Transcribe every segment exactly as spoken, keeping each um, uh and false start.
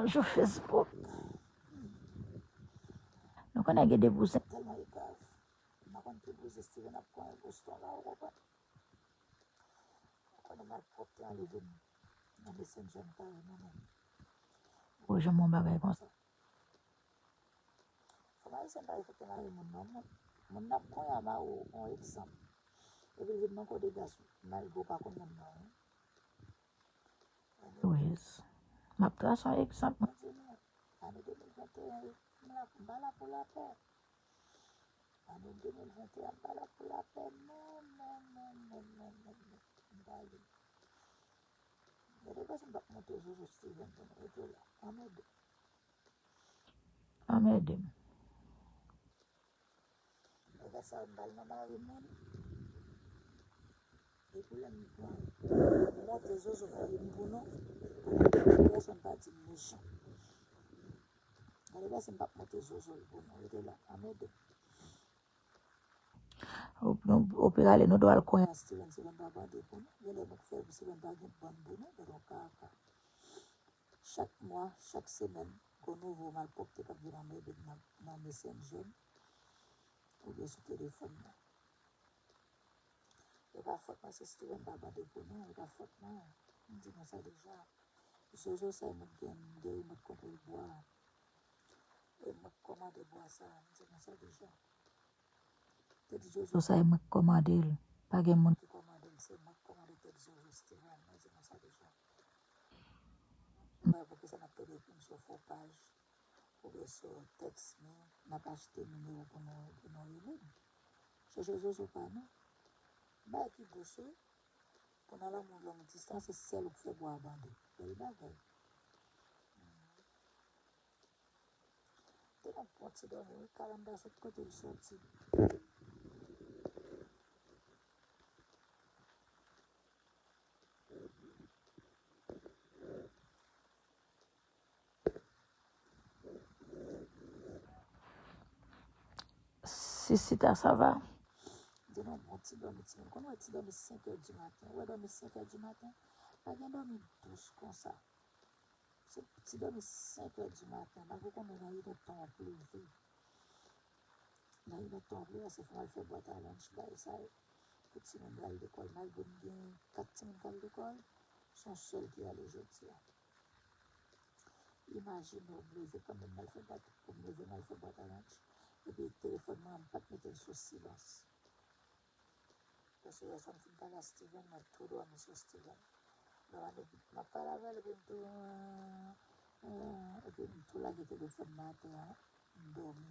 Jou Facebook. Nou konnen gen de bouzen. Tèlman e grav. M pa konn ki bouzen Steven ap konyen Boston la, ou konprann? Ou konnen malpwòpte anleve m nan Messenger m kareman menm. Ou janm yon bagay konsa. Fò ayisyen pa respekte mari moun non. Moun, moun n ap konyen a mari w, yon egzanp. Epi l vin nan kodegas ou, malgre w pa konn moun nan, wi. Anyways, m ap trase yon egzanp. Mwen di nou, ane de mil venteyen, m la, m pa la pou lapè. Ane de mil venteyen, m pa la pou lapè, non, non, non. M pa li. Gade kòman m p ap monte Jojo Steven pou nou rete la. Anmède. Anmède m. Bagay sa yo m pral nan mari moun. Epi lè m pral monte Jojo mari m pou nou, pou pèsonn pa di m mechan. Gade pèsonn m p ap monte Jojo l pou nou. Rete la, anmède m. Ou, nou, ou pi rale nou dwe al konyen Steven, Steven pa bande pou nou. Genlè nou k fè Steven pa gen bann pou nou, gade yon kaka. Chak mwa, chak semèn, gon nouvo malpwòpte k ap vin anmède m nan, nan Messenger m oubyen sou telefòn nan. E pa fòt mwen si Steven pa bande pou nou, e pa fòt mwen. M di nou sa deja. Jojo sa e mwen k gen, m gen remòt kontwòl bwa. E mwen k kòmande bwa sa, m di nou sa deja. Tèt Jojo sa e mwen k kòmande l. Pa gen moun ki kòmande l, se mwen k kòmande tèt Jojo Steven, mwen di nou sa deja. Mwen, poukisa n ap pede ekri m sou fo paj, oubyen sou text me, n ap achte nimewo pou nou, pou nou rele m. Chèche Jojo pa nou. Bagay ki dous wi. Pou nan lanmou long distans, se sèl ou k fè bwa a bande. Bèl bagay. Te nan bon ti dòmi wi, kalanda sot kote l soti. Sisita, sa va? Te nan bon ti dòmi, timoun. Konn wè ti dòmi senk è di maten. Ou wè dòmi senk è di maten? Pa gen dòmi dous konsa. Se ti dòmi senk è di maten, malgre w konnen nan inèdtan w ap leve. Nan inèdtan w ap leve, se fò w al fè bwat a lunch, bagay sa yo. Pou timoun yo al lekòl, malgre m gen kat timoun k al lekòl, se yon sèl ki ale jodi a. Imajine w, m leve kanmenm, m al fè bwat, pou m leve, m al fè bwat a lunch. Epi telefòn mwen an, m pa t mete l sou silans. Paske yè swa m fin pale a Steven, mwen tou dòmi sou Steven. Lè m ap pale avè l, epi m tou, epi m tou lage telefòn nan atè a, m dòmi.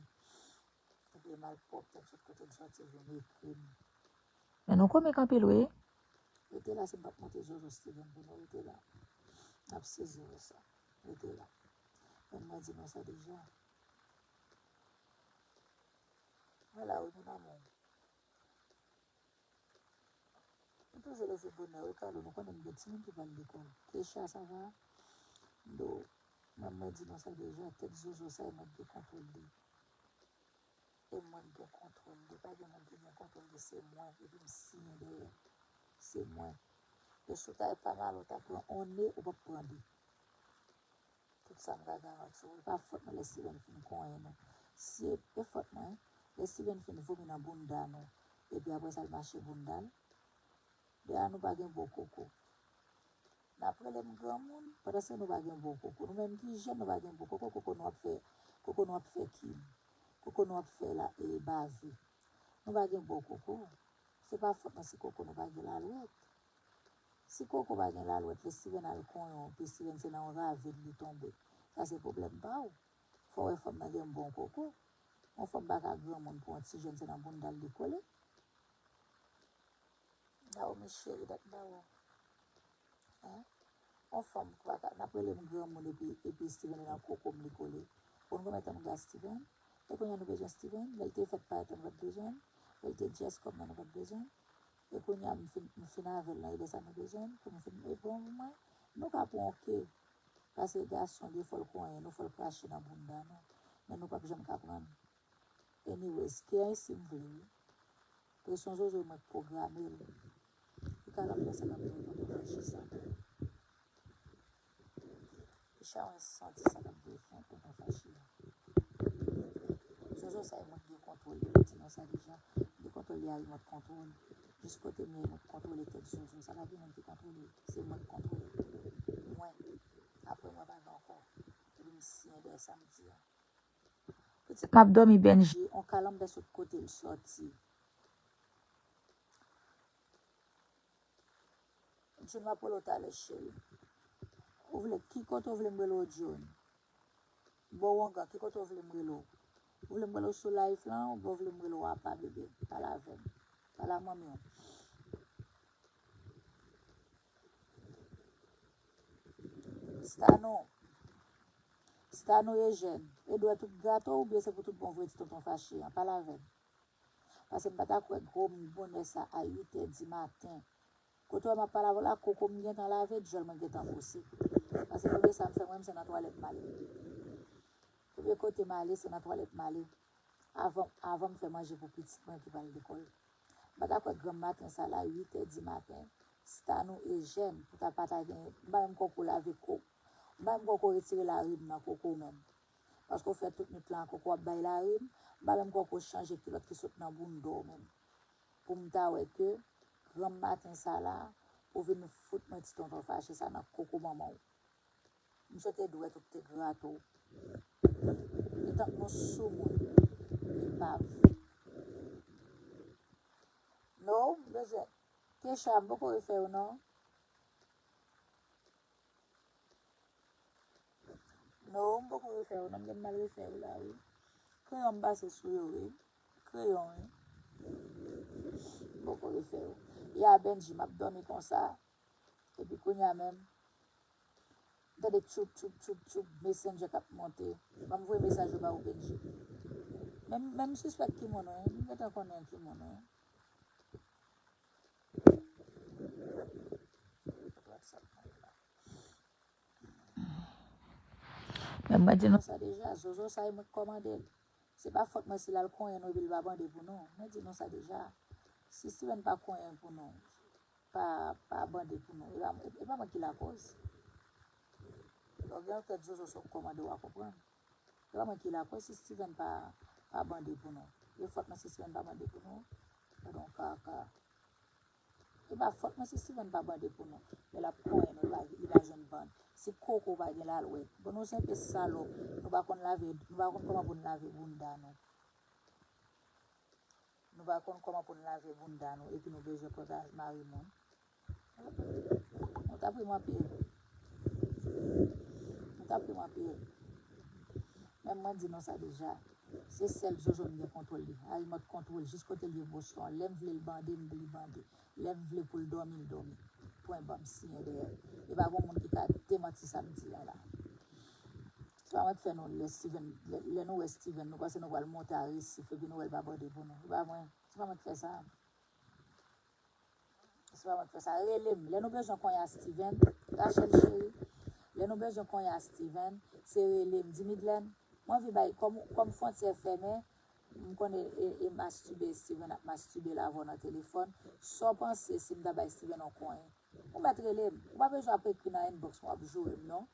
Epi malpwòpte m sot kote m soti vin ekri m. Men nou komik anpil wi. Rete la, si m p ap monte Jojo Steven pou nou, rete la. N ap sezi wè sa. Rete la. Men mwen di nou sa deja. Mwen la wi, mon amour. M toujou leve bonè wi, Carlo, nou konnen m gen timoun ki pral lekòl. Keisha, sa va? Do, mwen, mwen di nou sa deja, tèt Jojo sa, e mwen k gen kontwòl li. E mwen k gen kontwòl li. Pa gen moun ki gen kontwòl li, se mwen. Epi m siyen dèyè. Se mwen. E si w ta pa mal, ou ta pran on ne, ou p ap pran de. Tout sa m ka garanti w, e pa fòt mwen lè Steven fin konyen nou. Si e, e fòt mwen, lè Steven fin vomi nan bounda nou, epi apre sa l mache bounda l, deja nou pa gen bon koko. N ap rele m granmoun, pandan se nou pa gen bon koko. Nou menm ki jèn, nou pa gen bon koko, koko nou ap fè, koko nou ap fè kim. Koko nou ap fè la, e, bave. Nou pa gen bon koko. Se pa fòt nou si koko nou pa gen lalwèt. Si koko pa gen lalwèt, lè Steven al konyen w, epi Steven se nan yon ravin li tonbe. Sa se pwoblèm pa w. Fò w wè fanm nan gen bon koko. Yon fanm pa ka granmoun pou yon ti jèn se nan bounda l li kole. Naomi cheri, dat Naomi. Hein? Yon fanm pa ka, n ap rele m granmoun epi, epi Steven nan koko m li kole. Ou konn konbyen tan m gen a Steven? E kounye a nou bezwen Steven? Lè l te fèt parèt la nou pa t bezwen l? Lè l te djès kòm nan nou pa t bezwen l? E kounye a m fin, m fin avè l la, e lè sa nou bezwen l? Pou nou fin, e bon pou mwen? Nou ka pran yon ke. Paske gason li fò l konyen nou, fò l krache nan bounda nou. Men nou p ap janm ka pran l. Anyways, ke ensi m vle wi. Presyon Jojo mwen k pwograme l. Li ka la panse m ap jwe yon pwograme sa. Chè, mwen santi sa k ap voye fon tonton fache a. Jojo sa e mwen ki gen kontwòl li, mwen di nou sa deja. M gen kontwòl li a remòt kontwòl. Jis kote m ye, mwen kontwole tèt Jojo. Sa pa gen moun ki kontwole l. Se mwen ki kontwole l. Mwen. Apre mwen pa gen ankò. Epi m siyen dèyè sa m di a. Pitit m ap dòmi, Benji, on kalanbè sot kote l sòti. June, m ap rele w talè, cheri. Ou vle, ki kote w vle m rele w, June? Bò Wongan, ki kote w vle m rele w? Ou vle m rele w sou live lan, oubyen w vle m rele w apa, bebe? Pale avè m. Pale a manmi w. Stano. Stano Eugène. E dwèt ou k grate w, oubyen se pou tout bon vre ti tonton fache an? Pale avè m. Paske m pa ta kwè gwo bonè sa a uit è di maten. Kote w wè m ap pale avè w la, koko m gentan lave, dyòl mwen gentan bwose. Paske premye sa m fè mwen, se nan twalèt m ale. Premye kote m ale, se nan twalèt m ale. Avan, avan m fè manje pou pitit mwen ki pral lekòl. M pa ta kwè granm maten sa la, uit è di maten, Stanou Ejèn, pou ta pa ta gen, m pa menm kwè w lave ko, m pa menm kwè w retire larim nan koko w menm. Paske w fè tout nwit lan koko ap bay larim, m pa menm kwè w chanje kilòt ki sot nan bounda w menm. Pou m ta wè ke granm maten sa la, pou vin fout mwen ti tonton fache sa nan koko manman w. M swete dwèt ou te grate w. Etan k nou soumoun, epav. No, m bezwen. Kesha, m poko refè w non. No, m poko refè yo non, m gen mal refè yo la wi. Kreyon m pase sou yo wi. Kreyon wi. M poko refè yo. Ya Benji, m ap dòmi konsa. Epi kounye a menm, m tande tchoup, tchoup, tchoup, tchoup, Messenger k ap monte. Ban m voye mesaj yo ba ou, Benji. Men, men m sispèk ki moun wi. M gentan konnen ki moun wi. Men mwen di nou sa deja, Zozo sa e mwen k kòmande l. Se pa fòt mwen si l al konyen nou epi l pa bande pou nou. Mwen di nou sa deja. Si Steven pa konyen pou nou, pa, pa bande pou nou, e pa, e pa mwen ki lakòz. Lè w gen yon tèt Zozo se w k kòmande w a konprann. E pa mwen ki lakòz si Steven pa, pa bande pou nou. E fòt mwen si Steven pa bande pou nou. Gadon kaka. E pa fòt mwen si Steven pa bande pou nou. Men l ap konyen nou, li pa, li pa jwenn band. Si koko pa gen lalwèt. Bon, nou se enpe salòp. Nou pa konn lave, nou pa konn kòman pou n lave bounda nou. Nou pa konn kòman pou n lave bounda nou epi nou bezwen pran ta mari moun. Nou ta pran anpil. Nou ta pran anpil. Men mwen di nou sa deja. Se sèl Zozo m gen kontwòl li. A remòt kontwòl jis kote l ye Boston. Lè m vle l bande, m li bande. Lè m vle pou l dòmi, l dòmi. Pwen ban m siyen dèyè l. E pa gon moun ki ka demanti sa m di a la. Se pa mwen k fè nou lè Steven, lè, lè nou wè Steven, nou panse nou pral monte a Resif epi nou wè l pa bande pou nou. Se pa mwen, se pa mwen k fè sa. Se pa mwen k fè sa. Rele m. Lè nou bezwen konyen a Steven, Rachel cheri, lè nou bezwen konyen a Steven, se rele m. Di Midlène, mwen anvi bay, kòm, kòm fwontyè fèmen, m konnen e, e mastibe, Steven ap mastibe l avè w nan telefòn. Sa w panse si m ta bay Steven yon konyen? Ou mèt rele m. Ou pa bezwen ap ekri nan inbox mwen w ap joure m non.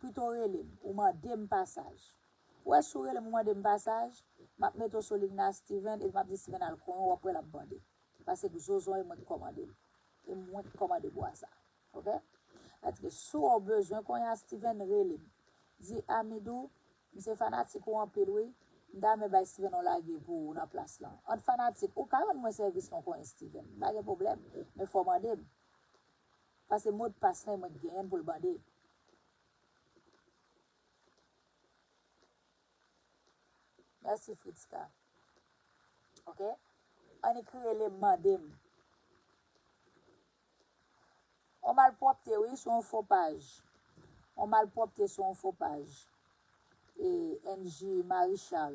Pito rele m, ou mande m pasaj. Ou wè si w rele m, ou mande m pasaj, m ap mete w sou liy nan a Steven epi m ap di Steven al konyen w, w ap wè l ap bande. Paske Zozo e mwen k kòmande l. E mwen k kòmande bwa sa. Oke? Sa di ke si w bezwen konyen a Steven, rele m. Di Amidou, m se fanatik ou anpil wi. M ta renmen bay Steven yon lage pou ou nan plas lan. Ant fanatik, ou ka rann mwen sèvis yon konyen Steven. M pa gen pwoblèm. Men fò w mande m. Paske modpas lan e mwen k genyen l pou l bande. Mèsi Fritzka. Oke? Annik rele m mande m. On malpwòpte wi sou yon fo paj. On malpwòpte sou yon fo paj. E N J Marichal.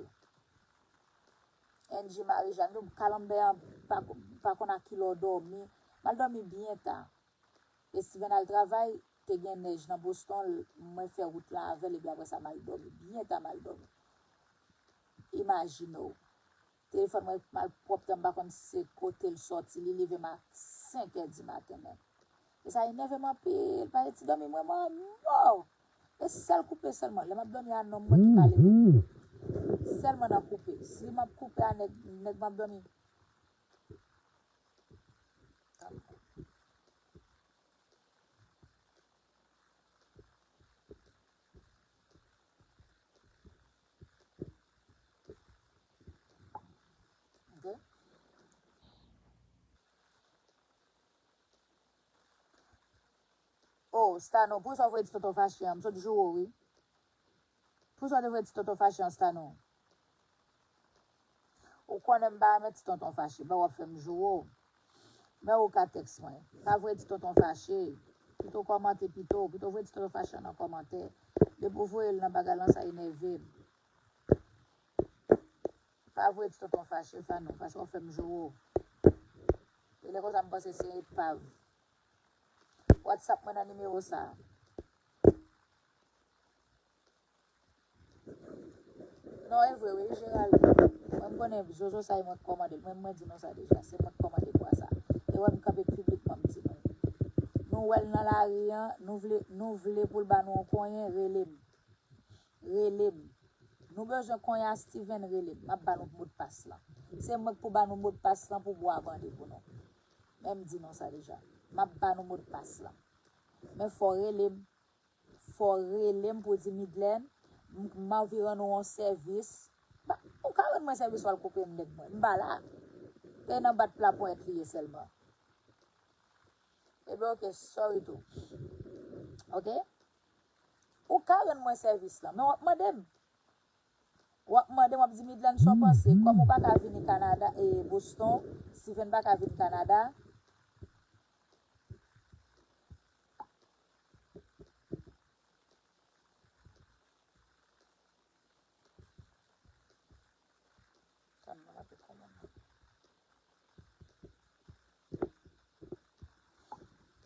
N J Marichal, nou kalanbè an pa, pa konn a kilè w dòmi. M al dòmi byen ta. E Steven al travay, te gen nèj nan Boston, mwen fè wout lan avè l, epi apre sa m al dòmi. Byen ta m al dòmi. Imajine w. Telefòn mwen malpwòpte, m pa konn si se kote l sòti, li leve m a senk è di maten menm. E sa enève m anpil, paske ti dòmi mwen mò, mò. E sèl koupe sèlman. Lè m ap dòmi a nonm mwen ki pale. Sèlman nan koupe. Si m ap koupe a nèg, nèg m ap dòmi. Ok. Oh, Stano, poukisa w voye ti tonton fache an? M sot joure w, wi. Poukisa w te voye ti tonton fache an, Stano? Ou konnen m pa renmen ti tonton fache, ba w ap fè m joure w. Men ou ka tèks mwen. Pa voye ti tonton fache. Pito kòmante pito. Pito voye ti tonton fache an nan kòmantè. Depi w voye l nan bagay lan, sa enève m. Pa voye ti tonton fache, Stano, paske w ap fè m joure w. E lè konsa m panse se epav. WhatsApp mwen nan nimewo sa a. Non, e vre, wi, Gerald. Mwen, m konnen Jojo sa, e mwen k kòmande l. Mwen, mwen di nou sa deja. Se mwen k kòmande bwa sa. E wè m kanpe piblikman, m di nou. Nou wè l nan lari an, nou vle, nou vle pou l ba nou yon konyen, rele m. Rele m. Nou bezwen konyen a Steven, rele m. M ap ba nou modpas lan. Se mwen k pou ba nou modpas lan pou bwa bande pou nou. Men m di nou sa deja. M ap ba nou modpas lan. Men fò rele m. Fò rele m pou di, Midlène, m, m anvi rann ou yon sèvis. Ba, ou ka rann mwen sèvis, w al koupe m nèg mwen. M pa la. E nan bat plaponyèt li ye sèlman. Ebyen, ok, sorry tou. Ok? Ou ka rann mwen sèvis lan, men w ap mande m. W ap mande m, w ap di, Midlène, sa w panse? Kòm ou pa ka vini Kanada, e Boston, Steven pa ka vin Kanada. Sa m raple kòman.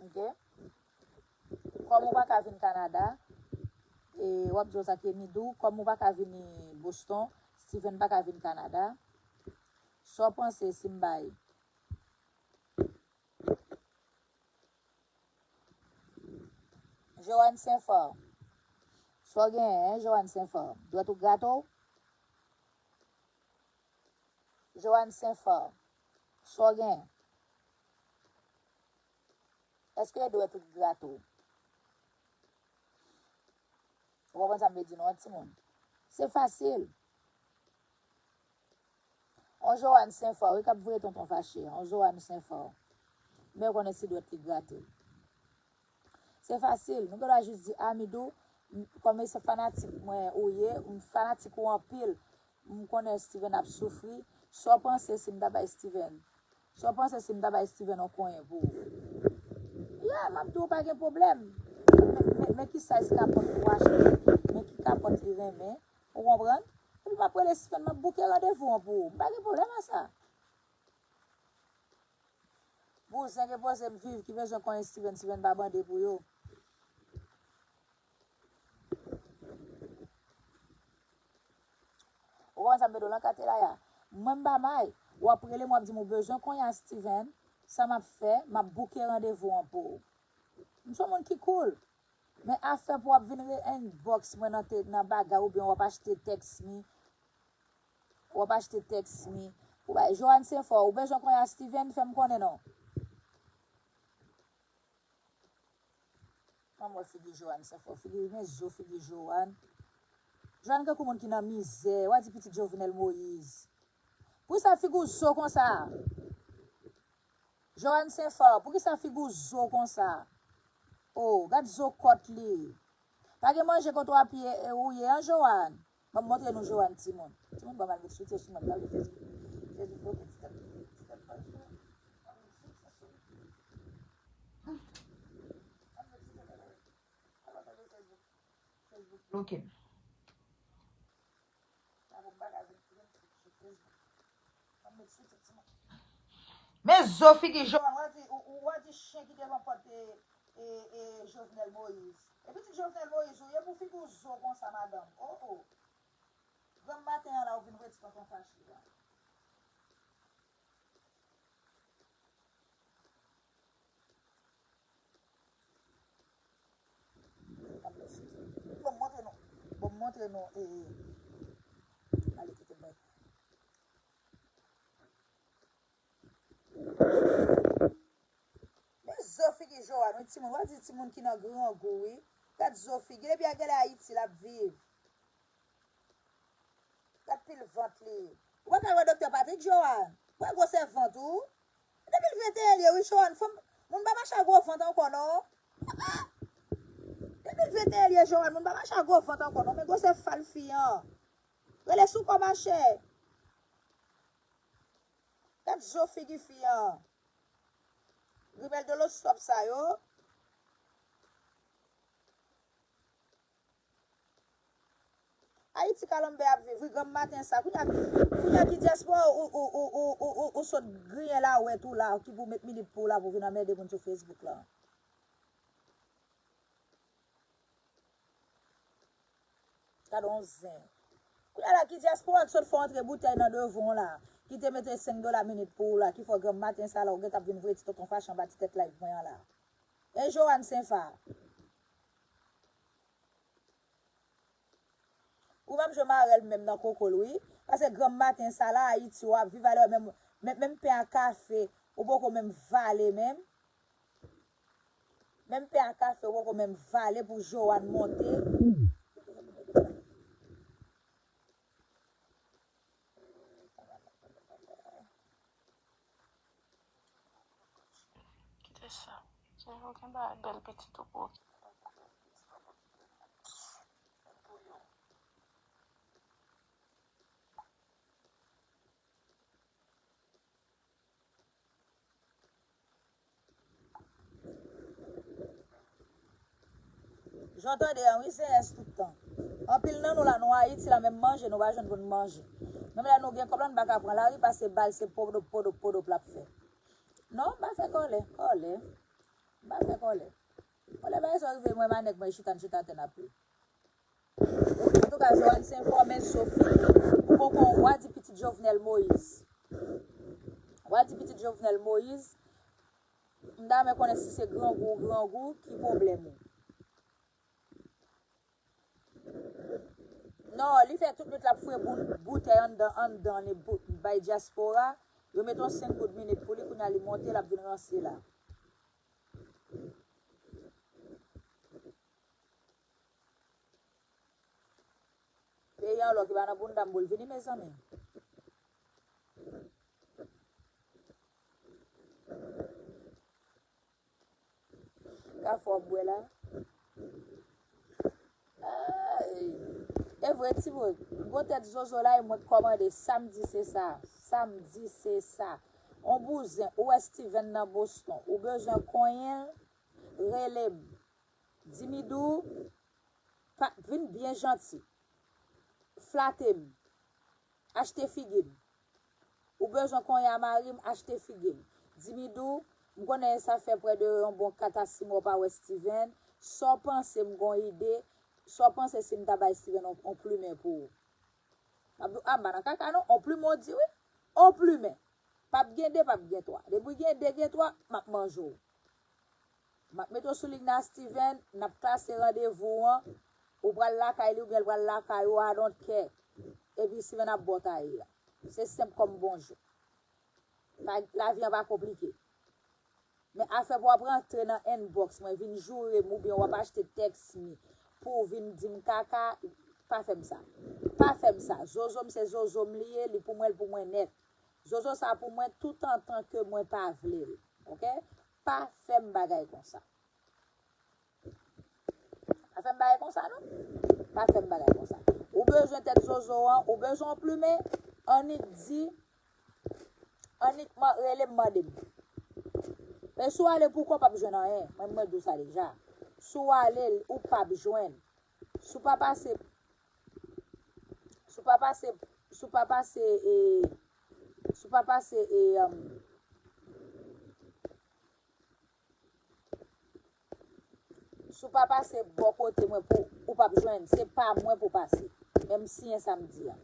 Ok. Kòm ou pa ka vin Kanada, e w ap di w sa ke Midou, kòm ou pa ka vini Boston, Steven pa ka vin Kanada, sa w panse si m bay Joanne Senfò. Sa w genyen, Joanne Senfò? Dwèt ou grate w? Joanne Senfò. Sa w genyen? Èske dwèt ou grate w? Ou konprann sa m vle di nou an, timoun? Se fasil. On Joanne Senfò, wi, k ap voye tonton fache. On Joanne Senfò. Men yo konnen si dwèt li grate l. Se fasil. Nou gen dwa jis di, a, Midou, m, kòm se fanatik mwen ou ye, m fanatik ou anpil. M konnen Steven ap soufri. Sa w panse si m ta bay Steven? Sa w panse si m ta bay Steven yon konyen pou ou? Yeah, m ap di w pa gen pwoblèm. Men, men, men ki size kapòt pou achte? Men ki kapòt li renmen? Ou konprann? Epi m ap rele Steven, m ap bouke randevou an pou ou. M pa gen pwoblèm a sa. Bouzen gen poze m viv ki bezwen konyen Steven, Steven pa bande pou yo. Ou konn sa m mete w nan kate la ya. Mwen m pa may. W ap rele m, w ap di m ou bezwen konyen a Steven. Sa m ap fè, m ap bouke randevou an pou ou. M se yon moun ki cool. Men afè pou w ap vin re inbox mwen nan te, nan bagay oubyen w ap achte text me. W ap achte text me. Pou bay Joanne Senfò, ou bezwen konyen a Steven, fè m konnen non. Ann wè figi Joanne Senfò, figi, men zo figi Joanne. Joanne kankou moun ki nan mizè, w a di pitit Jovenel Moïse. Poukisa figi w zo konsa? Joanne Senfò, poukisa figi w zo konsa? O, gad zo kòt li. Pa gen manje kote w ap ye, e, ou ye an, Joanne? Ban m montre nou Joanne, timoun. Timoun, ban m al met soutyen sou mwen, gade Facebook. Facebook bloke ti tèt, ti tèt paj la. Ban m met soutyen sou li. Ban m met soutyen sou li. Alò, gade Facebook. Facebook bloke m. Men zo figi Joanne, w a di, ou, ou, w a di chen ki devan pòt e, e, e Jovenel Moïse. E pitit Jovenel Moïse ou ye pou figi w zo konsa, madanm. O, o. Granm maten an la, ou vin voye ti tonton fache la. non, e, e. Ale kite m wè. Men zo figi Joanne, wi, timoun. W a di timoun ki nan grangou, wi. Gad zo figi. Depi a genlè Ayiti l ap viv. Gad pil vant li. Ou pa ka wè Doktè Patrick, Joanne? Wè gwosè vant ou? Depi l venteyen li ye, wi, Joanne. Fanm, moun pa mache a gwo vant ankò, non. Depi l venteyen li ye, Joanne, moun pa mache a gwo vant ankò, non. Men gwosè fal fi an. Rele sou kò, machè. Gad zo figi fi an. Grimèl dolo stòp sa yo. Ayiti kalanbè ap viv, wi, granm maten sa. Kounye a, kounye a ki dyaspora ou, ou, ou sot griyen lawèt ou la, ki pou met minit pou w la pou vin anmède moun sou Facebook la. Gad on zen. Kounye a la ki dyaspora ki sot fè antre boutèy nan devan w la, ki te mete senk dola minit pou ou la, ki fè w granm maten sa la, ou gentan ap vin voye ti tonton fache anba ti tèt live mwen an la. E Joanne Senfa. Ou p ap jwenn marèl menm nan koko l, wi. Paske granm maten sa la, Ayiti, w ap viv alè, menm, menm, menm pen a kafe, ou poko menm vale menm. Menm pen a kafe, ou poko menm vale pou Joanne monte. Kite sa. Se yo gen bagay bèl pitit ou pou okipe. Jan w tande an, wi, se S tout tan. Anpil nan nou la, nou Ayiti la, menm manje, nou pa jwenn pou n manje. Menm lè nou gen kòb la, nou pa ka pran lari, pase bal, se podop, podop, podop l ap fè. Non, m pa fè kòlè, kòlè. M pa fè kòlè. Kòlè bagay sa rive, mwen pa nèg mwen chita, n chita atè n ap ri. Antouka, Joanne Senfò, men Sophie, ou poko w a di pitit Jovenel Moïse. W a di pitit Jovenel Moïse, m ta renmen konnen si se grangou ou grangou ki pwoblèm ou. Non, li fè tout nwit l ap fouye bou-, boutèy anndan, anndan li pou bay dyaspora. Yo mete yon senk goud minit pou li, kounye a li monte, l ap vin ranse la. Peyi an lòk, li pa nan bounda m pou l vini, mezanmi. Ka fò bwè la. Ay. E vre, timoun. Gwo tèt zozo la, e mwen k kòmande. Sa m di, se sa. Sa m di, se sa. On bouzen, ou wè Steven nan Boston. Ou bezwen konyen l, rele m. Di Midou, pa, vin byen janti. Flate m. Achte figi m. Ou bezwen konyen a mari m, achte figi m. Di Midou, m konnen sa fè prè de yon bon kat a sis mwa w pa wè Steven. Sa w panse, m gon ide. Sa w panse si m ta bay Steven on, on plimen pou ou? M ap di w, a, m pa nan kaka non, on plimen w di wi. On plimen. P ap gen de, p ap gen twa. Depi gen de, gen twa, m ap manje w. M ap mete w sou liy nan Steven, n ap klase randevou an, ou pral lakay li oubyen l pral lakay ou, I don't care. Epi Steven ap ba w taye a. Se senp kòm bonjou. Pa, lavi an pa konplike. Men afè pou w ap rantre nan inbox mwen, vin joure m oubyen w ap achte text me pou w vin di m kaka, pa fè m sa. Pa fè m sa. Zozo m se zozo m li ye, li pou mwen, li pou mwen nèt. Zozo sa pou mwen toutantan ke mwen pa vle l. Oke? Pa fè m bagay konsa. Pa fè m bagay konsa, non. Pa fè m bagay konsa. Ou bezwen tèt zozo an, ou bezwen yon plimen, annik di, annik man-, rele m, mande m. Men si w ale pou kò, w p ap jwenn anyen. Mwen, mwen di w sa deja. Si w ale, ou p ap jwenn. Si w pa pase, si w pa pase, si w pa pase, e, si w pa pase, e, um, si w pa pase bò kote mwen pou, ou p ap jwenn, se pa mwen pou pase. Men m siyen sa m di a.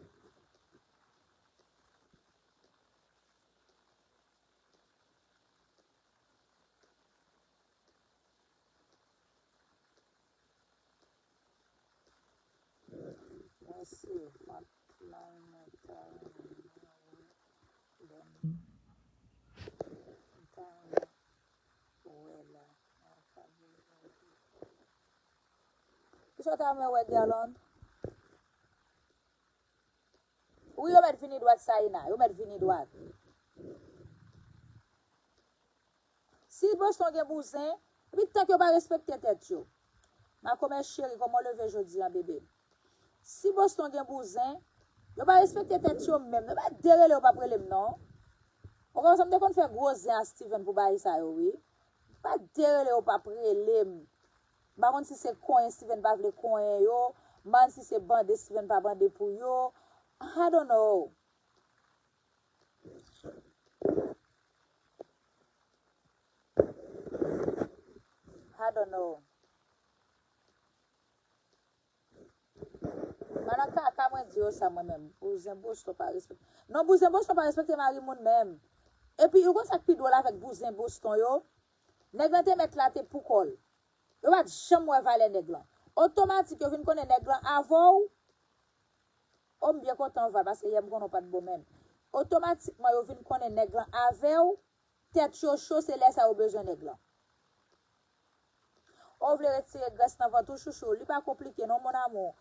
Se hotline mwen ta renmen wè. Bon. M ta renmen wè la. Kisa w ta renmen wè, Guerlande? Wi, yo mèt vini dwat, Saïna. Yo mèt vini dwat. Si Boston gen bouzen, epi tank yo pa respekte tèt yo. Ma komè cheri, kòman w leve jodi a, bebe? Si Boston gen bouzen, yo pa respekte tèt yo menm. Yo pa derele, yo p ap rele m, non. Ou konprann sa, m te konn fè gwo zen a Steven pou bagay sa yo, wi. Pa derele, yo p ap rele m. M pa konn si se konyen Steven pa vle konyen yo. M pa konn si se bande Steven pa bande pou yo. I don't know. I don't know. Mwen nan kaka, mwen di yo sa mwen menm. Bouzen Boston pa respekte. Non, bouzen Boston pa respekte mari moun menm. Epi, ou konn sa k pi dwòl avèk bouzen Boston yo? Nèg lan te mèt la te pou kò l. Yo pa t janm wè valè nèg lan. Otomatik, yo vin konnen nèg lan avè w. O, m byen kontan, Val, paske yè m konnen w pa t bon menm. Otomatikman, yo vin konnen nèg lan avè w. Tèt yo cho, se lè sa yo bezwen nèg lan. O, w vle retire grès nan vant ou, chouchou? Li pa konplike, non, mon amour.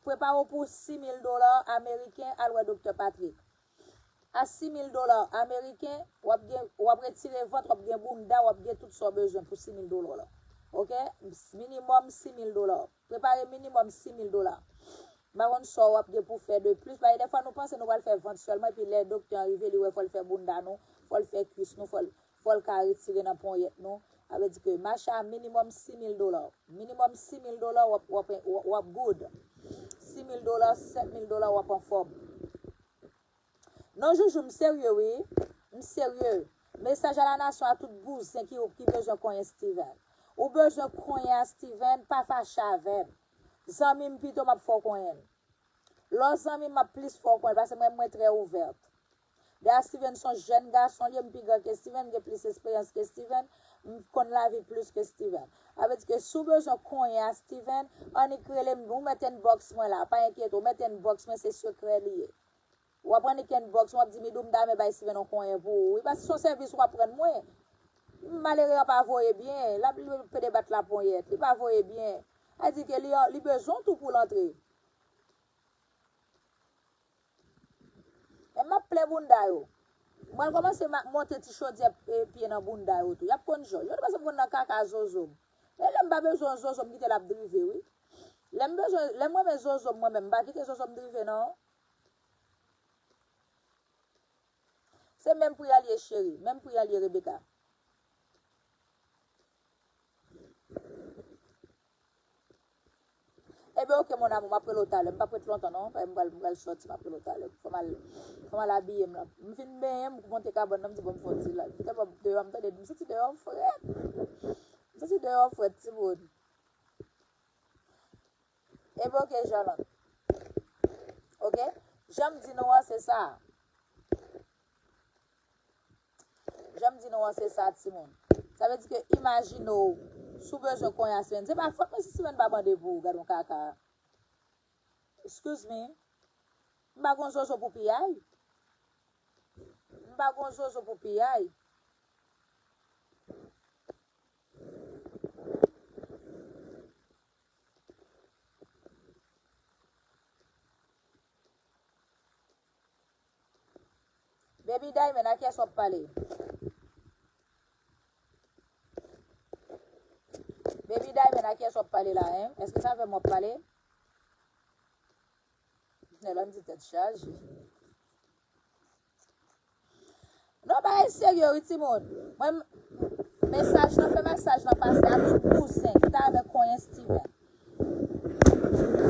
Prepare w pou sis mil dola ameriken, al wè Doktè Patrick. A sis mil dola ameriken, w ap gen, w ap retire vant, w ap gen bounda, w ap gen tout sa w bezwen pou sis mil dola la. Oke? Minimòm sis mil dola. Prepare minimòm sis mil dola. M pa konn sa w ap gen pou fè de plis. Paske dèfwa nou panse nou pral fè vant sèlman, epi lè doktè an rive, li wè fò l fè bounda nou, fò l fè kwis nou, fò l, fò l ka retire nan ponyèt nou. Sa vle di ke mache a minimòm sis mil dola. Minimòm sis mil dola, w ap, w ap, w ap good. Sis mil dola, sèt mil dola, w ap anfòm. Non, Joujou, m serye, wi. M serye. Mesaj a la nasyon, a tout bouzen ki, ki bezwen konyen Steven. Ou bezwen konyen a Steven, pa fache avè m. Zanmi m pito m ap fè w konyen l. Lè w zanmi m, m ap plis fè w konyen l, paske mwen, mwen trè ouvèt. Dayè, Steven se yon jèn gason, li ye, m pi gran ke Steven, m gen plis esperyans ke Steven, m konn lavi plis ke Steven. Sa vle di ke si w bezwen konyen a Steven, annik rele m, ou mèt inbox mwen la, pa enkyete w, mèt inbox mwen, se sekrè li ye. W ap annik inbox mwen, w ap di, "Midoum, dame bay Steven yon konyen pou ou." Wi, paske se yon sèvis w ap rann mwen. Malere an pa voye byen, l ap li pede bat laponyèt, li pa voye byen. Sa di ke li, li bezwen w tou pou l antre. Men m ap plen bounda yo. Mwen kòmanse ma-, monte ti chodyè, e, pye nan bounda yo tou. Y ap konn jòj. Yo te panse m konn nan kaka zozo m. Men lè m pa bezwen yon zozo m kite l ap drive, wi. Lè m bezwen, lè m renmen zozo m mwen menm, m pa kite zozo m drive, non. Se menm pri a l ye, cheri. Menm pri a l ye, Rebecca. Ebyen, oke, mon amour, m ap rele w talè. M p ap ret lontan, non. M pral, m pral sòti, m ap rele w talè. Fò m al, fò m al abiye m la. M fin benyen, m monte kabann nan, m di, "Bon, m fè yon ti live." Kite m deyò, m tande, m santi deyò frèt. M santi deyò frèt, timoun. Ebyen, oke, Jolande. Oke? Jan m di nou an, se sa. Jan m di nou an, se sa, timoun. Sa vle di ke imajine w, si w bezwen konyen a Steven. Se pa fòt mwen si Steven pa mande pou ou, gad yon kaka. Excuse me. M pa gon zozo pou piyay. M pa gon zozo pou piyay. Baby Diamond, a kiyès w ap pale? Baby Diamond, a kiyès w ap pale la, en? Èske se avè m w ap pale? Nèg la di tèt chaje. Non, bagay serye, wi, timoun. Mwen, mesaj lan, fè mesaj lan pase a tout bouzen ki ta renmen konyen Steven.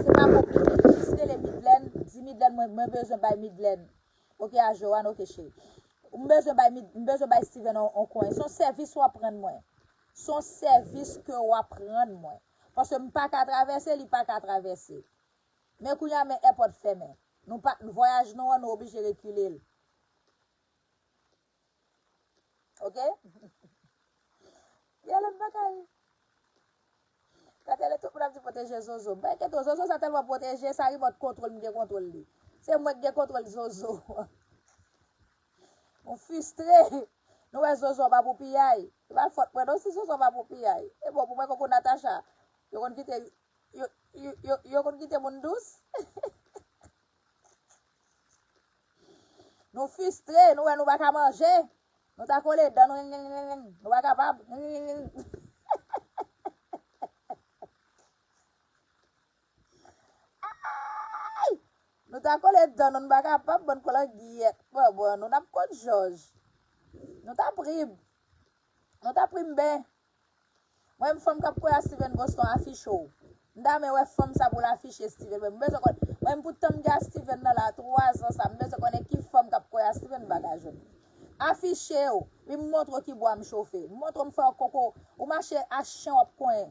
Se pa konplike. Jis rele Midlène, di Midlène, mwen, mwen bezwen bay Midlène. Oke, a Joanne, oke, cheri. M bezwen bay Mid-, m bezwen bay Steven on, on konyen. Se yon sèvis w ap rann mwen. Se yon sèvis ke w ap rann mwen. Paske m pa ka travèse, li pa ka travèse. Men kounye a, men èpòt fèmen. Nou pa, vwayaj nou an, nou oblije rekile l. Oke? Gen lòt bagay. Katèle, tout moun ap di, "Bon, pwoteje Zozo. M pa enkyete w, Zozo sa tèlman pwoteje, sa remòt kontwòl m gen kontwòl li. Se mwen k gen kontwòl Zozo. Nou fistre. Nou wè Zozo pa pou piyay. Se pa fòt mwen non si Zozo pa pou piyay. E bon, pou mwen koko Natacha. Yo konn kite, yo, yo, yo, yo konn kite moun dous. Nou fistre, nou wè nou pa ka manje. Nou ta kole dan nou, nou pa kapab. Ay! Nou ta kole dan nou, nou pa kapab, bann kolangyèt. Bon, bon, nou n ap konn jòj. Nou ta pri m. Nou ta pri m ben. Mwen, m fanm k ap kwè a Steven Boston afiche w. M ta renmen wè fanm sa pou l afiche Steven. Mwen, m bezwen konn. Mwen, m pou tan m gen a Steven nan la, twa zan sa, m bezwen konnen ki fanm k ap kwè a Steven m pa ka jwenn. Afiche w, wi, m montre w ki bwa m chofe. M montre w m fè w koko, ou mache a chen w ap konyen.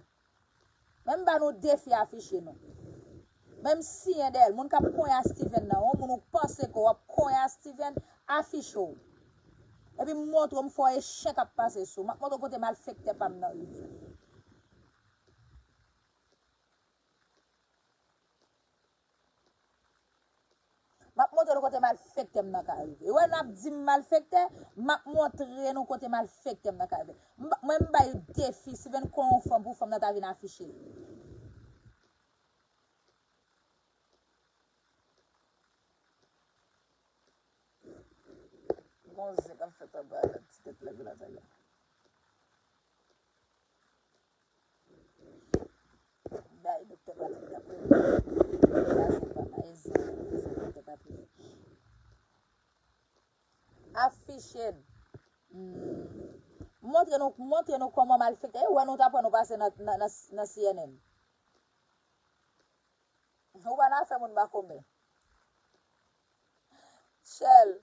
Men m ba nou defi afiche nou. Men m siyen dèyè l. Moun k ap konyen a Steven nan, yon moun ou panse ke w ap konyen a Steven, afiche w. Epi m montre w m fè w e chen k ap pase sou. M ap montre w kote malfektè pa m nan rive. M ap montre nou kote malfektè m nan ka rive. Ou wè, n ap di m malfektè, m ap montre nou kote malfektè m nan ka rive. M ba- Mwen, m bay defi, Steven konyen yon fanm pou fanm nan ta vin afiche l. Gon zen k ap fèt anba ti tèt lève la, sa la. Bay doktè Patrick la premye. Sa se pa mayi zen, zen doktè Patrick. Afiche n. Hmm. Montre nou, montre nou kòman malfektè. E wè nou ta pran nou pase nan, nan, nan, nan C N N. Ou pa nan afè moun Makomè. Chèl.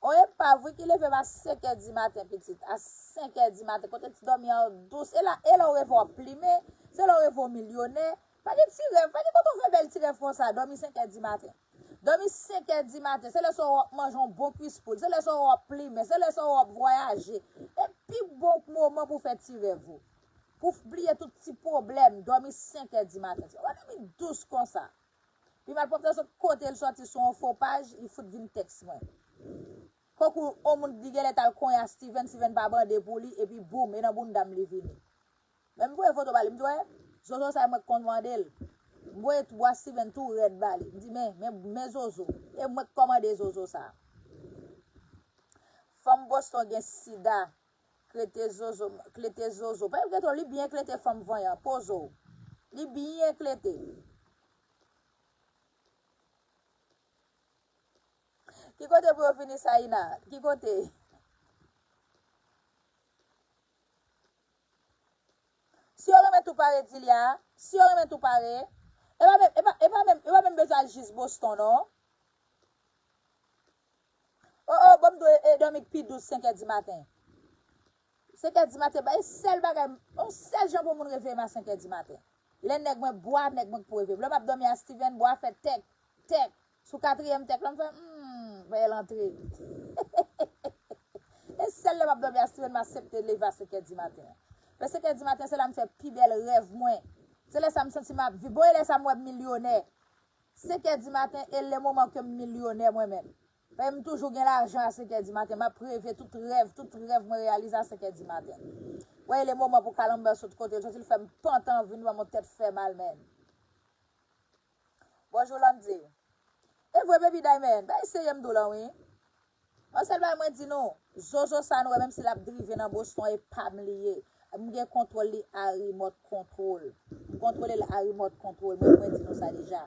On epav wi ki leve m a senk è di maten, pitit. A senk è di maten. Kote ti dòmi an dous. E la, e lè w reve w ap plimen. Se lè w reve w milyonè. Pa gen ti rèv. Pa gen kote w fè bèl ti rèv konsa. Dòmi senk è di maten. Dòmi senk è di maten. Se lè sa w ap manje yon bon kwis poul. Se lè sa w ap plimen. Se lè sa w ap vwayaje. E pi bon moman pou fè ti rèv ou. Pou bliye tout ti pwoblèm. Dòmi senk è di maten. Ou pa dòmi dous konsa. Pi malpwòpte sot kote l sòti sou yon fo paj, li fout vin tèks mwen. Kòk ou, yon moun li genlè t al konyen a Steven, Steven pa bande pou li, epi boum, e nan bounda m li vini. Men m voye foto ba li, m di, wè, Zozo sa e mwen k kòmande l. M voye bwa Steven tou rèd ba li. M di, men, men, men Zozo, e mwen k kòmande Zozo sa. Fanm Boston gen sida, klete Zozo, klete Zozo. Pa klete w, li byen klete fanm vanyan, poze w. Li byen klete. Ki kote pou yo fini sa, Ina? Ki kote? Si yo renmen tou pare, di li a. Si yo renmen tou pare. E pa menm, e pa, e pa menm, e pa menm bezwen al jis Boston, non. O, o, bon, m dwe, e, dòmi pi dous senk è di maten. Senk è di maten, ba, e sèl bagay, yon sèl jan pou moun reveye m a senk è di maten. Lè nèg mwen bwa, nèg mwen k pou reveye m. Lè m ap dòmi a Steven, bwa fè tèk, tèk. Sou katriyèm tèk la, m fè, hmm, bèl antre. E sèl lè m ap dòmi a Steven, m aksepte leve a senk è di maten. Lè senk è di maten, se la m fè pi bèl rèv mwen. Se lè sa m santi m ap viv. Bon, e lè sa m wè m milyonè. Senk è di maten, e le moman ke m milyonè mwen menm. Paske m toujou gen lajan a senk è di maten. M ap reve tout rèv, tout rèv mwen reyalize a senk è di maten. Wè, e le moman pou kalanbè sot kote l soti, l fè m pantan vin ban m yon tèt fè mal, menn. Bonjou, Landy. E vre, Baby Diamond. Bay serye m di w lan, wi. Yon sèl bagay mwen di nou, Zozo sa nou wè, menm si l ap drive nan Boston, e pa m li ye. M gen kontwòl li a remote control. M kontwole l a remote control. Mwen, mwen di nou sa deja.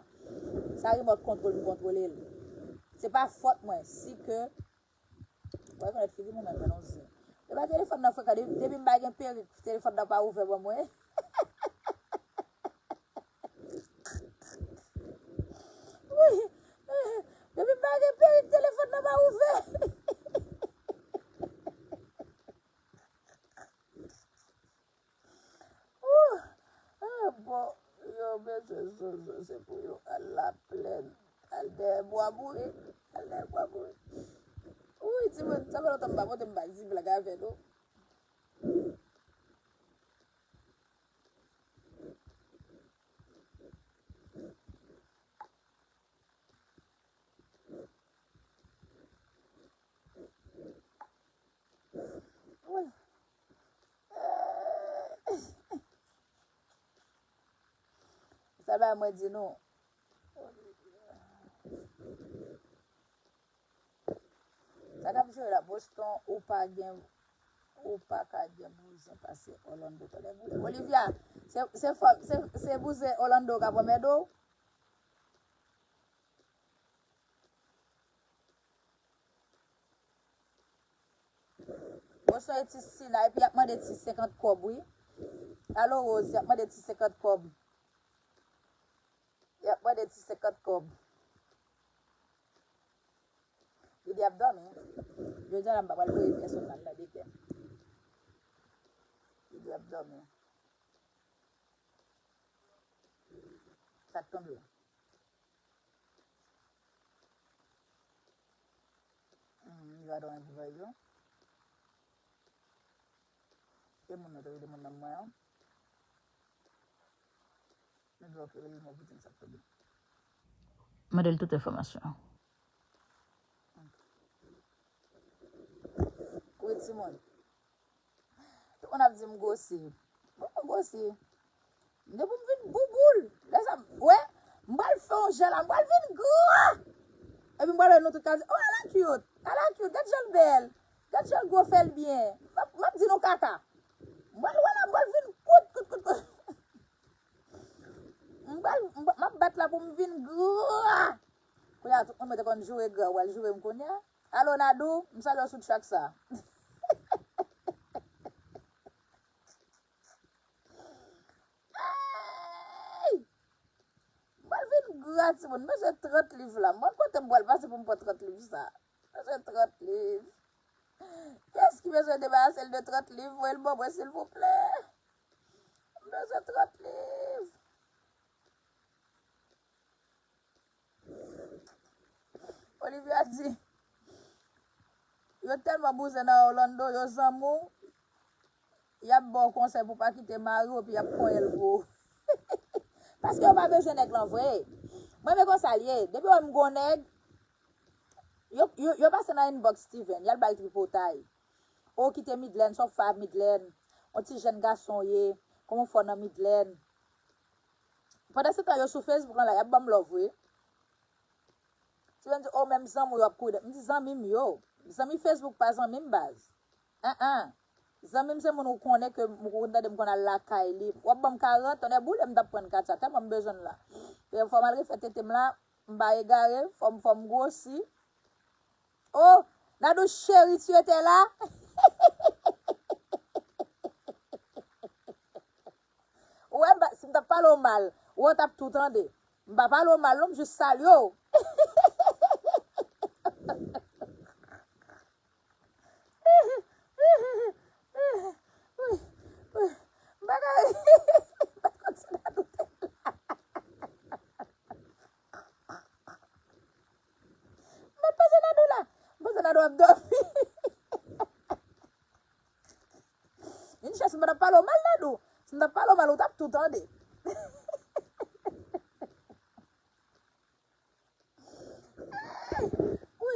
Sa remote control, m kontwole l. Se pa fòt mwen. Si ke, w rekonèt figi m ou menm, men non zen. E pa telefòn nan frekan, de- depi m pa gen perik, telefòn nan pa ouvè ban mwen. Wi. Depi m pa gen perik, telefòn nan pa ouvè. Ouh. Ah, bon, yo bezwen Zozo, se pou yo al laplèn. Al dèyè bwa boure. Al dèyè bwa boure. Wi, timoun, sa fè lontan m pa pote m pa di blag avè nou. Sa bay mwen di nou. Sa k ap jwe la, Boston, ou pa gen, ou pa ka gen bouzen pase Orlando. Tande boule. Olivia, se, se, fò- se, se bouzen Orlando k ap anmède w? Boston e ti Sina, epi y ap mande ti senkant kòb, wi. Alo, Rose, y ap mande ti senkant kòb. Y ap mande ti senkant kòb. Lidi ap dòmi. Jodi a la, m pa pral voye pèsonn al nan deken. Lidi ap dòmi. Sa k tonbe? Hmm, yo adore pou yo. E moun nan te rele moun nan mwen an. Men dlo ki rele mwen pou di m sa k tonbe. Mande l tout enfòmasyon. Wi, timoun. Tout moun ap di m gwosi. Bon, m gwosi. Depi m vin bouboul. Lè sa, wè, m pral fè yon jan la, m pral vin gra. Epi m pral wè nou tout k ap di, oh, ala cute, ala cute, gad jan l bèl. Gad jan l gwo, fè l byen. M ap, m ap di nou kaka. M pral wè la, m pral vin kout, kout, kout, kout. M pral, m, m ap bat la pou m vin gra. Kounye a, tout moun mwen te konn joure gra, w al joure m kounye a. Alo, Nadou, m salye w sou track sa. Ey! M pral vin gra, timoun. M bezwen trant liv la. M konn kote m pral pase pou m pran trant liv sa. M bezwen trant liv. Kiyès ki bezwen debarase l de trant liv? Voye l ban mwen, silvouplè. M bezwen trant liv. Olivia di, yo tèlman bouzen nan Orlando, yo zanmi w, y ap ba w konsèy pou pa kite mari w, epi y ap konyen l pou ou. Paske yo pa bezwen nèg lan vre. Mwen, men konsa l ye. Depi yo wè m gon nèg, yo, yo, yo pase nan inbox Steven, y al ba l tripotay. O, kite Midlène, sa w fè a Midlène? On ti jèn gason w ye, kòman w fè w nan Midlène? Pandan se tan, yo sou Facebook lan la, y ap ban m love, wi. Steven di, o, menm zanmi w yo ap kouri dèyè. M di, zanmi m yo. Zanmi Facebook pa zanmi m, baz. An, an. Zanmi m se moun ou konnen ke m, ou konn tande m konn al lakay li. W ap ban m karant, tonnè boule, m t ap pran Katya, tèlman m bezwen l la. E fò m al refè tete m la, m pa egare, fò m, fò m gwosi. Oh, Nadou chérie, tu étais là? Ou wè, m pa- si m t ap pale w mal, ou wè, w t ap tou tande. M pa pale w mal, non, m jis salye w. Wi, wi. M pa ka ri. M pa t konn si Nadou te la. M pa t panse Nadou la. M panse Nadou ap dòmi. Vin chèche, si m pa t ap pale w mal, Nadou. Si m t ap pale w mal, ou t ap tou tande. Wi.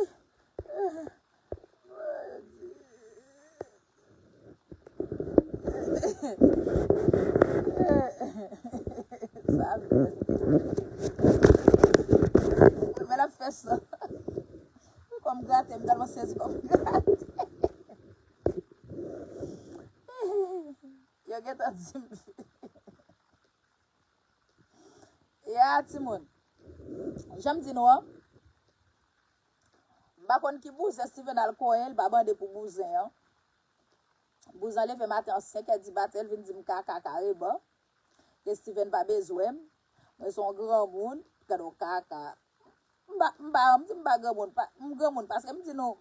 Sa bèl. Men l ap fè sa. Kòm grate, m tèlman sezi kòm grate. Yo gentan di m. Ya, timoun. Jan m di nou an, m pa konn ki bouzen Steven al konyen, li pa mande pou bouzen an. Bouzen an leve maten an senkè di maten, l vin di m kaka kareman. Ke Steven pa bezwen m. Mwen se yon granmoun, gade yon kaka. M pa, m pa, m di m pa granmoun, pa, m granmoun, paske m di nou,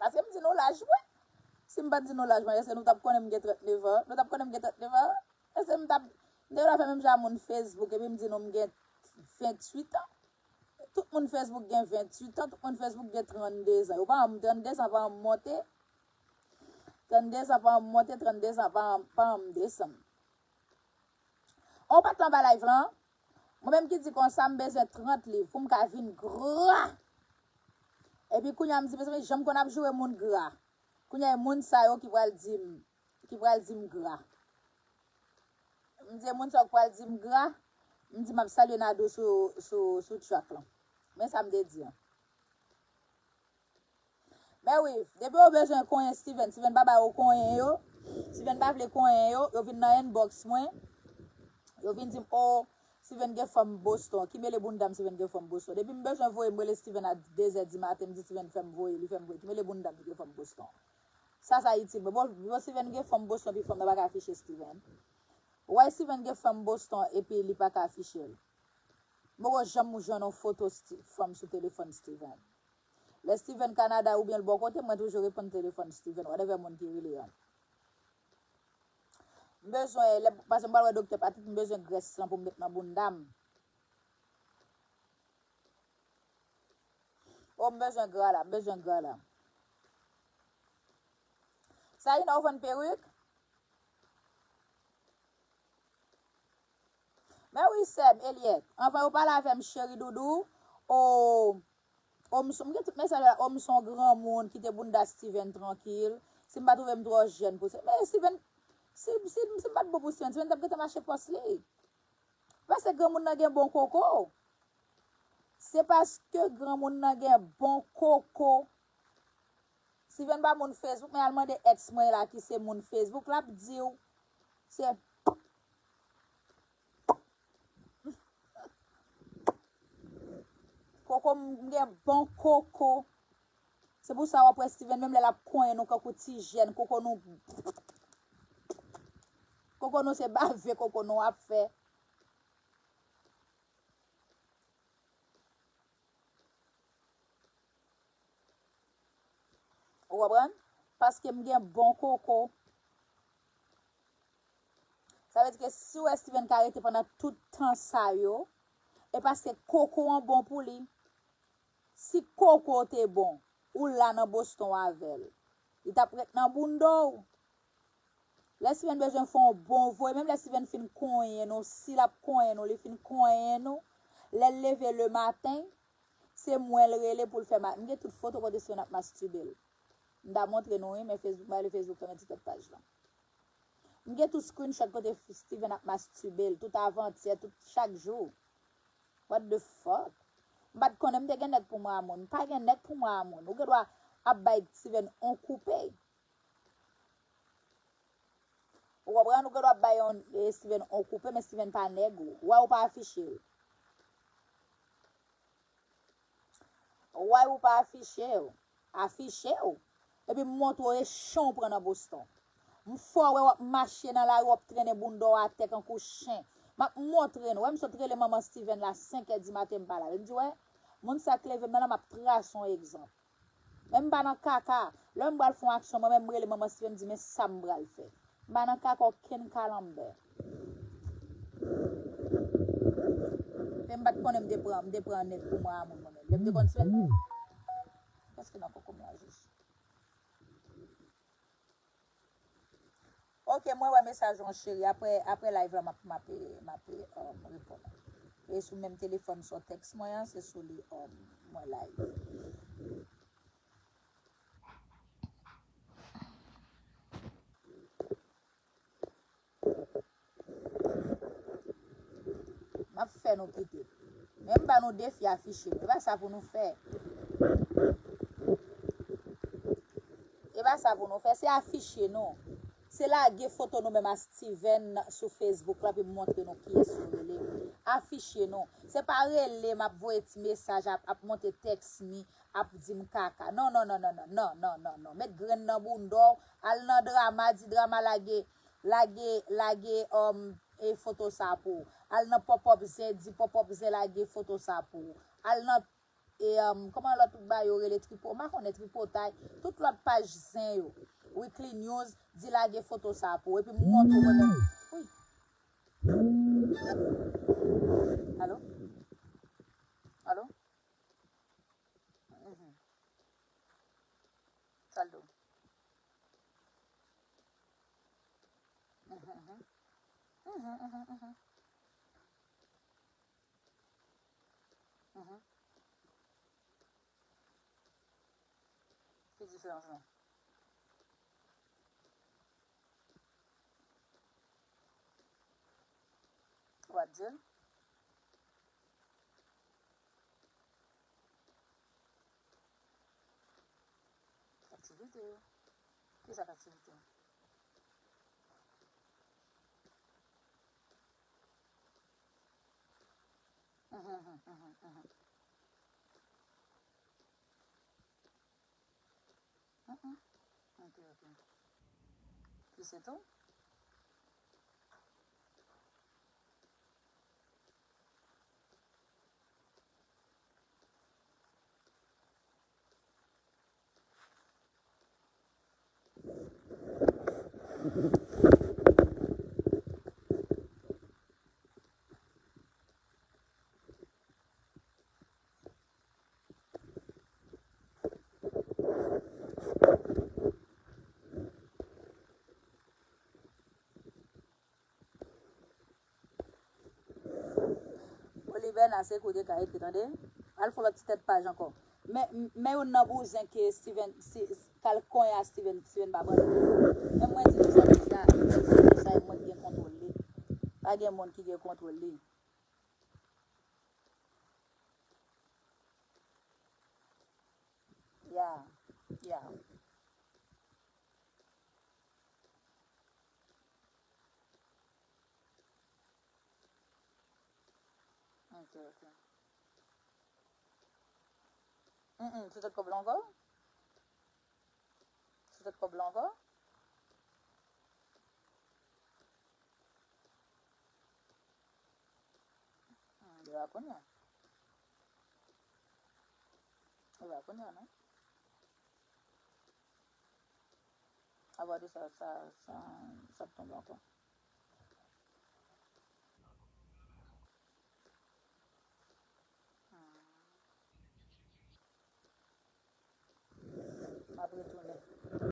paske m di nou laj mwen. Si m pa t di nou laj mwen, èske nou t ap konnen m gen trannnev an? Nou t ap konnen m gen trannnev an? Èske m t ap, m te vle fè menm jan moun Facebook, epi m di nou m gen venntuit an? Tout moun Facebook gen venntuit an, tout moun Facebook gen trannde zan. Yo pa wè m trannde zan, pa wè m monte. Trannde zan, pa wè m monte, trannde zan, pa wè m, pa wè m desann. On pa t anba live lan. Mwen menm ki di konsa, m bezwen trant liv pou m ka vin gra. Epi kounye a, m di, mezanmi, jan m konn ap joure moun gra. Kounye a, e moun sa yo ki pral di m, ki pral di m gra. M di moun sa k pral di m gra, m di m ap salye Nadou sou, sou, sou track lan. Men sa m te di an. Men wi, depi yo bezwen konyen Steven, Steven pa ba yo konyen yo, Steven pa vle konyen yo, yo vin nan inbox mwen, yo vin di m, "O, Steven gen fanm Boston, ki mele bounda m Steven gen fanm Boston." Depi m bezwen voye, m rele Steven a de zè di maten, m di Steven fè m voye, li fè m voye, ki mele bounda m li gen fanm Boston. Sa, sa itil mwen. Bon, bon, Steven gen fanm Boston, epi fanm nan pa ka afiche Steven. Why Steven gen fanm Boston, epi li pa ka afiche l? M poko janm jwenn yon foto Sti-, fanm sou telefòn Steven. Lè Steven Canada oubyen l bò kote, mwen toujou reponn telefòn Steven, whatever moun ki rele an. M bezwen, lè, paske m pral wè doktè Patrick, m bezwen grès lan pou m met nan bounda m. O, m bezwen gra la, m bezwen gra la. Saina, ou vann perik? Men wi, sè m, Eliette. Anvan yo pale avè m, cheri doudou. O, o, m s-, m gen tout mesaj la. O, m s on granmoun, kite bounda Steven trankil. Si m pa twouve m twò jèn pou se. Men Steven, si, si, si m pa t bon pou Steven, Steven t ap gentan mache pòs li. Paske granmoun nan gen bon koko. Se paske granmoun nan gen bon koko. Steven pa moun Facebook, men al mande ex mwen la ki se moun Facebook, l ap di w. Se koko, m gen bon koko. Se pou sa w ap wè Steven, menm lè l ap konyen nou kankou ti jèn, koko nou, koko nou se bave, koko nou ap fè. Ou konprann? Paske m gen bon koko. Sa vle di ke si w wè Steven ka rete pandan tout tan sa yo, e paske koko an bon pou li. Si koko te bon, ou la nan Boston avè l, li t ap ret nan bounda w. Lè Steven bezwen fè yon bon voye, menm lè Steven fin konyen nou, si l ap konyen nou, li fin konyen nou, lè l leve le maten, se mwen l rele pou l fè ma-, m gen tout foto kote Steven ap mastibe l. M ta montre nou, wi, men Facebook, m ale Facebook fèmen ti tèt paj lan. M gen tout screenshot kote Steven ap mastibe l, tout avantyè, tout chak jou. What the fuck? M pa t konnen m te gen nèg pou mwen a moun. M pa gen nèg pou mwen a moun. Ou gen dwa ap bay Steven on koupe. Ou konprann? Ou gen dwa ap bay yon, eh, Steven on koupe, men Steven pa nèg ou. Why ou pa afiche l? Why ou pa afiche w? Afiche w. Epi m montre w echan w pran nan Boston. M fè w wè w ap mache nan lari, w ap trennen bounda w atè kankou chen. M ap montre nou. Wè m sot rele manman Steven la senk è di maten m pa lave. M di, wè, moun sa k leve m nan la, m ap trase yon egzanp. Men m pa nan kaka. Lè m pral fè yon aksyon, mwen menm m rele manman Steven, m di, men sa m pral fè. M pa nan kaka okenn kalanbè. Men m pa t konnen m te pran, m te pran nèg pou mwen a moun mwen menm. Lè m te konn Steven, èske nan koko m la jis? Ok, mwen wè mesaj ou an cheri. Apre, apre live la, m ap, m ap, m ap, um, reponn. E sou menm telefòn sa w tèks mwen an, se sou li, um, mwen live. M ap fè nou kite. Men m ba nou defi afiche nou. E pa sa pou nou fè. E pa sa pou nou fè. Se afiche nou. Se lage foto nou menm a Steven sou Facebook la, epi montre nou kiyès nou rele. Afiche nou. Se pa rele m ap voye ti mesaj, ap, ap monte text me, ap di m kaka. Non, non, non, non, non. Met grenn nan bounda w, al nan Drama, di Drama lage, lage, lage, um, e foto sa pou ou. Al nan Pòpòp Zen, di Pòpòp Zen lage foto sa pou ou. Al nan, e, um, kòman lòt ba yo rele, Tripo, m pa konnen, Tripotay, tout lòt paj zen yo. Weekly News, di lage foto sa pou ou. Epi m montre w mwen menm. Wi. Alo? Alo? Mhm. Sa l di w? Mhm, mhm. Mhm, mhm, mhm. Mhm. Ki diferans lan? Ou ap di l? Aktivite yo. Ki sa k aktivite yo? Mhm, mhm, mhm, mhm. Mhm. Ok, ok. Pi se tou? Olivena, se kote ka ekri, tande. Al fè lòt ti tèt paj ankò. Men, men youn nan bouzen ke Steven, si, k al konyen a Steven, Steven pa pran. Men mwen di nou sa, mesye, sa e mwen ki gen kontwòl li. Pa gen moun ki gen kontwòl li. Ya, ya. Ok, ok. Mm, mm, sou tèt kòb la ankò? Sou tèt kòb la ankò? Hmm, li pa kounye a. Li pa kounye a, non. Apa de sa, sa, sa, sa ap tonbe ankò.